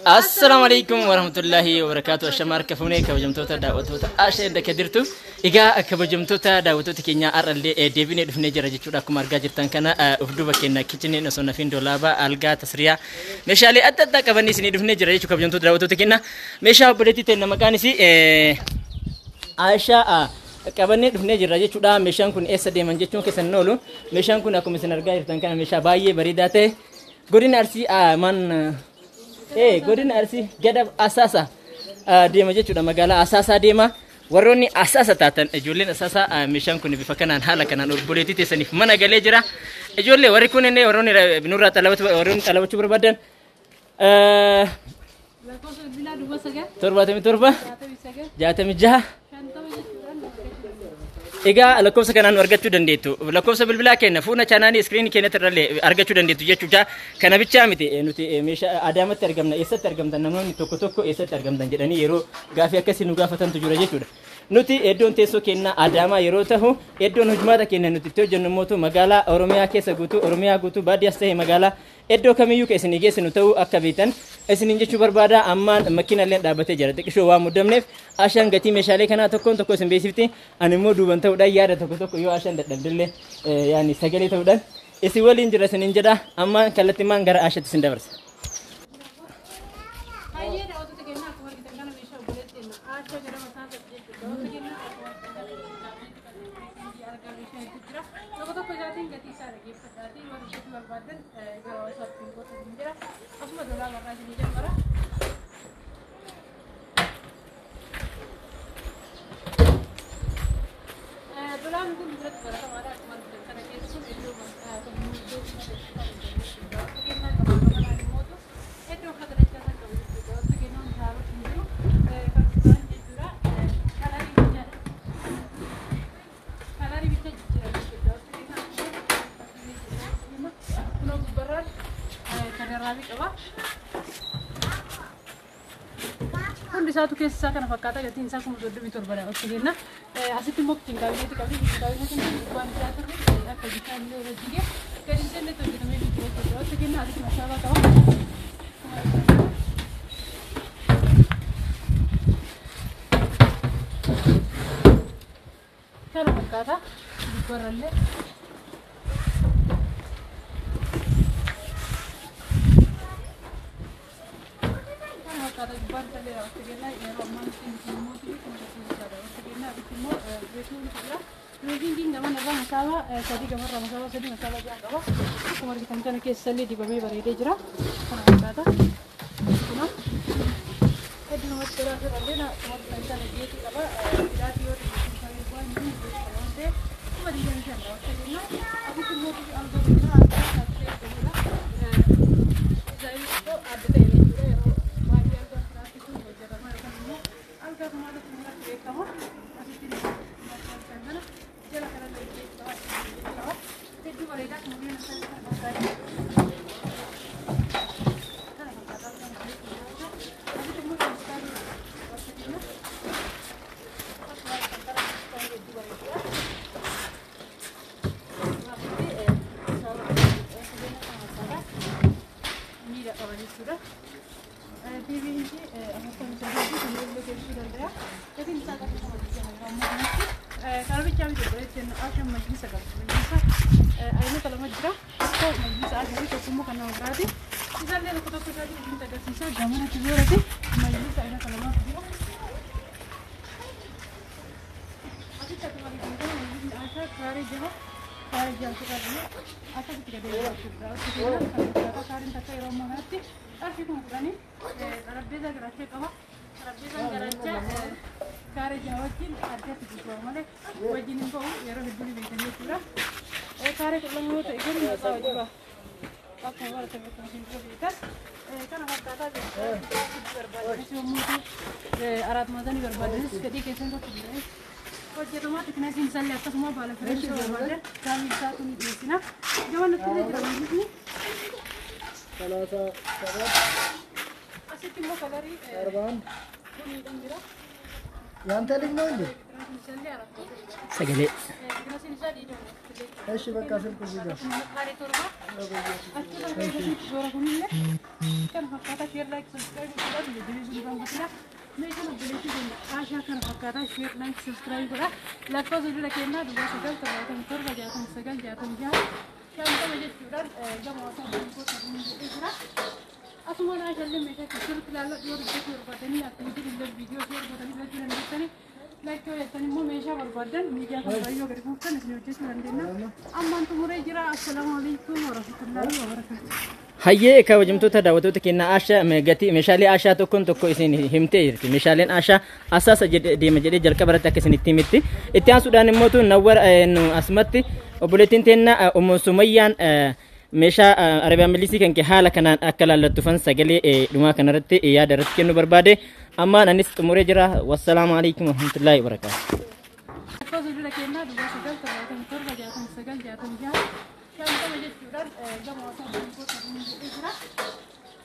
Assalaamu alaikum warahmatullahi wabarakatuh. Ashama harka fuunee kabajamtoota daawwattoota Ashee Dakka jirtu. Egaa kabajamtoota daawwattoota keenya har'allee deebinee dhufnee jira jechuudha. Akkuma argaa jirtan kana of duuba keenya kitcheniin osoo nafiin dolaabaa algaa tasriyaa meeshaalee adda addaa qabannee isinii dhufnee jira jechuudha kabajamtoota daawwattoota keenya. Meeshaa obboleettii teenya maqaan isii Aishaa qabannee dhufnee jirra jechuudha. Meeshaan kun eessa deeman jechuun keessan hin oolu. Meeshaan kun akkuma isin argaa jirtan kana meeshaa baay'ee bareedaa ta'e godina Arsii man godina Arsii gada Asaasa deema jechuudha. Magaalaa Asaasaa deema. Warroonni Asaasa taatan ijoolleen Asaasaa meeshaan kun bifa kanaan haala kanaan obboleettii teessaniif mana galee jira. Ijoollee warri kun illee warroonni nurraa warroonni xalabachuu barbaadan Lakkoofsa bilbilaa 09 77 69 66 50 jechuudhaan argachuu dandeessu. Egaa lakkoofsa kanaan argachuu dandeettu. Lakkoofsa bilbilaa keenya fuula chaanaalii iskiriinii keenyatti irrallee argachuu dandeettu jechuudha. Kana bichaa miti nuti meeshaa Adaamatti argamna eessatti argamtan namoonni tokko tokko eessatti argamtan jedhanii yeroo gaafii akkasii nu gaafatantu jira jechuudha. Nuti iddoon teessoo keenyaa Adaamaa yeroo ta'u iddoon hojmaata keenya nuti itti hojjennu immoo magaalaa Oromiyaa keessa guutuu Oromiyaa guutuu baadiyyaas ta'e magaalaa iddoo kamiyyuu kan isinii geessinu ta'uu akka beektan isiniin jechuu barbaada. Ammaan makiinallee dhaabbatee jira xiqqishoo waan muddamneef Ashaan gatii meeshaalee kanaa tokkoon tokko isin beeksifti. Ani immoo duuban ta'uudhaan yaada tokko tokko yoo Ashaan dadhabdillee yaani sagalee ta'uudhaan isin waliin jira isiniin jedha. Ammaan kallattimaan gara Ashaatti isin dabarsa. Baay'ee daawwattoota keenya akkuma argitan kana meeshaa obboleettii keenya Aashaa jedhama isaan ta'e jechuudha. Daawwattoota keenya akkuma argitan kana argaa meeshaa hedduu jira. Tokko tokko isaatiin gatii isaa dhaggeeffadhaatii warri isheetti barbaadan gara WhatsAppiin gootan jira. Asuma dolaa barraa isinii jalqaba. Dolaan kun biratti baratamaadha. Akkuma argitan kana keessuun iddoo iddoo kennaa qaba. Kanaan immoo iddoo uffata dachaa kan qabu jechuudha. Wanti kennaan haaruuf hin jiru. Kan duraan jechuudha. Kalarii bichaadha. Kalarii bicha jijjiirama jechuudha. Wanti kennaan kunoo gubbarraan kadarraabii qaba. Hundi isaatu keessa isaa kana fakkaata. Gatiin isaa 37,000 dha. Wanti kenna. Asitti immoo kitchen cabinetii qabdi. Kitchen cabinetiin gubbaan isaa turre akka bitaan illee irra jigee gadi hin jennetti hojjetamee jira jechuudha. Wanti kenna asitti mashaabaa qaba. Kana fakkaata. Gubbarrallee. Kana fakkaata gubbaan illee wanti kenna yeroo ammaa nuti immoo 30,000 dha. Wanti kenna asitti immoo beekuun jira. Reezingiin gama irraa masaaba sadii gamarraa masaaba sadii masaaba ja'a qaba. Akkuma argitan kana keessa illee dibamee bareedee jira. Kana fakkaata. Kuna hedduu namatti tola asirrallee akkuma argitan kana geetii qaba. Fidaatii yoo ta'e waan hin jiru waan ta'eef 25,000 dha. Wanti kenna asitti immoo algaa jira. Algaa isaatti jedhamudha. Dizaayinii xiqqoo adda ta'e jechuudha. Yeroo baay'ee algaa firaatti kun hojjetama yookaan immoo algaa maaltu irratti beekama. Asitti kana jala kanallee geetii qaba. Qaba. Hedduu bareedaa kan mul'ina isaa kan fakkaatu. Kana fakkaata kan jechuudha. Asitti immoo keemikaalii wanti kenna. Akkuma argitan kana keemikaalii hedduu bareeduudha. Asitti kana fakkaata. Miila qaba jechuudha. TV'n 43 kan illee geessisuu danda'a. Gatiin isaa qarshii 20,000 yeroo ammaa kanatti. Kana bichaa miti obboleettiin Ashaan majlisa qabdi. Majlisa aynota lama jira. Tokko majlisa Ashaa fi tokko immoo kan nama biraati. Isaallee tokko tokko isaatiin isinitti agarsiisa. Gamanatti boorati majlisa aynota lamaatu jira. Asitti akkuma argitan kana majlisni Ashaa kaaree jaha kaaree jaha tuqaa akkasitti gadi bu'aa jechuudha. Wanti kenna kan fakkaata kaareen takka yeroo ammaa kanatti qarshii 10,000 xarabbeezaa garaachee qaba. Xarabbeezaan garaachaa kaaree jaha wajjin addatti gurgurama malee wajjin hin ba'u yeroo hedduu ni beektan jechuudha. Kaaree 12 yoo ta'e garuu maqaa wajji ba'a. Akkuma baratame akkuma isin dura beektan. Kana fakkaataa jechuudha. Barbaadanis yommuu ta'u araat maazanii barbaadanis fedhii keessan irratti hundaa'e hojjetamaa thicknessiin isaallee akkasuma baala fireeshii barbaadan gaamii isaatu ni dhiyeessina. Gama nutti illee jira majlisni. 37 Asitti immoo kalarii 41 buniidhaan jira. ያንተ ልጅ ነው እንዴ? Sagalee. እሺ በቃ ስልኩ እዚህ ጋር Asumaan ashallee meeshaa keessatti ilaalaa dhiyoo dubbachuu barbaadanii akkuma jiru illee viidiyoo ishee argatanii filachuu dandeessanii lakkoo jettan immoo meeshaa barbaadan miidiyaa kan baay'ee gadi buuftan isin hojjechuu dandeenya. Ammaan xumuree jira. Assalaamu alaikum warahmatullaahi wabarakaatu. Hayyee kabajamtoota daawwattoota keenyaa Ashaa gatii meeshaalee Ashaa tokkoon tokko isin himtee jirti. Meeshaaleen Ashaa asaasa deema jedhee jalqaba irratti akka isin itti himitti. Itti aansuudhaan immoo nawwara asumatti obboleettiin teenna Ummu Sumayyaan meeshaa Arabiyaan Milisii kan kee haala kanaan akka laallattufan sagalee dhumaa kanarratti yaada irratti kennu barbaade. Ammaan anis xumuree jira. Wassalaamu alaikum warahmatullaahi wabarakaatu. Lakkoofsa dura kennaa duwwaa 9 77 69 66 50 jechuudhaan gama hawaasaa baankoo qabanii jedhee jira.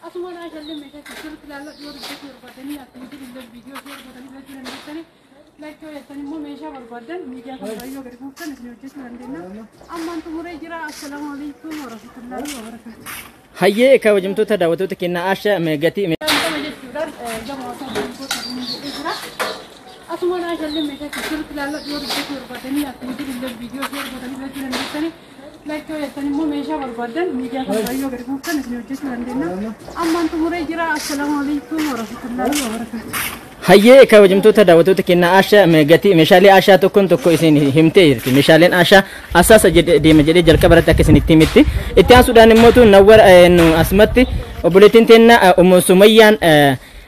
Asumaan ashallee meeshaa keessatti ilaalaa dhiyoo dubbachuu barbaadanii akkuma jiru illee viidiyoo ishee argatanii filachuu dandeessanii lakkoo jettan immoo meeshaa barbaadan miidiyaa kan baay'ee gadi buuftan isin hojjechuu dandeenya. Ammaan xumuree jira. Assalaamu alaikum warahmatullaahi wabarakaatu. Hayyee kabajamtoota daawwattoota keenyaa Ashaa gatii 50 jechuudhaan gama hawaasaa baankoo qabanii jedhee jira. Asumaan ashallee meeshaa keessatti ilaalaa dhiyoo dubbachuu barbaadanii akkuma jiru illee viidiyoo ishee argatanii filachuu dandeessanii lakkoo jettan immoo meeshaa barbaadan miidiyaa kan baay'ee gadi buuftan isin hojjechuu dandeenya. Ammaan xumuree jira. Assalaamu alaikum warahmatullaahi wabarakaatu. Hayyee kabajamtoota daawwattoota keenyaa Ashaa gatii meeshaalee Ashaa tokkoon tokko isin himtee jirti. Meeshaaleen Ashaa asaasa deema jedhee jalqaba irratti akka isin itti himitti. Itti aansuudhaan immoo nawwara asumatti obboleettiin teenna Ummu Sumayyaan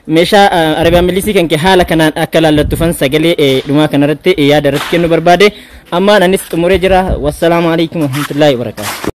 meeshaa Arabiyaan Milisii kan kee haala kanaan akka laallattufan sagalee dhumaa kanarratti yaada irratti kennu barbaade. Ammaan anis xumuree jira. Wassalaamu alaikum warahmatullaahi wabarakaatu.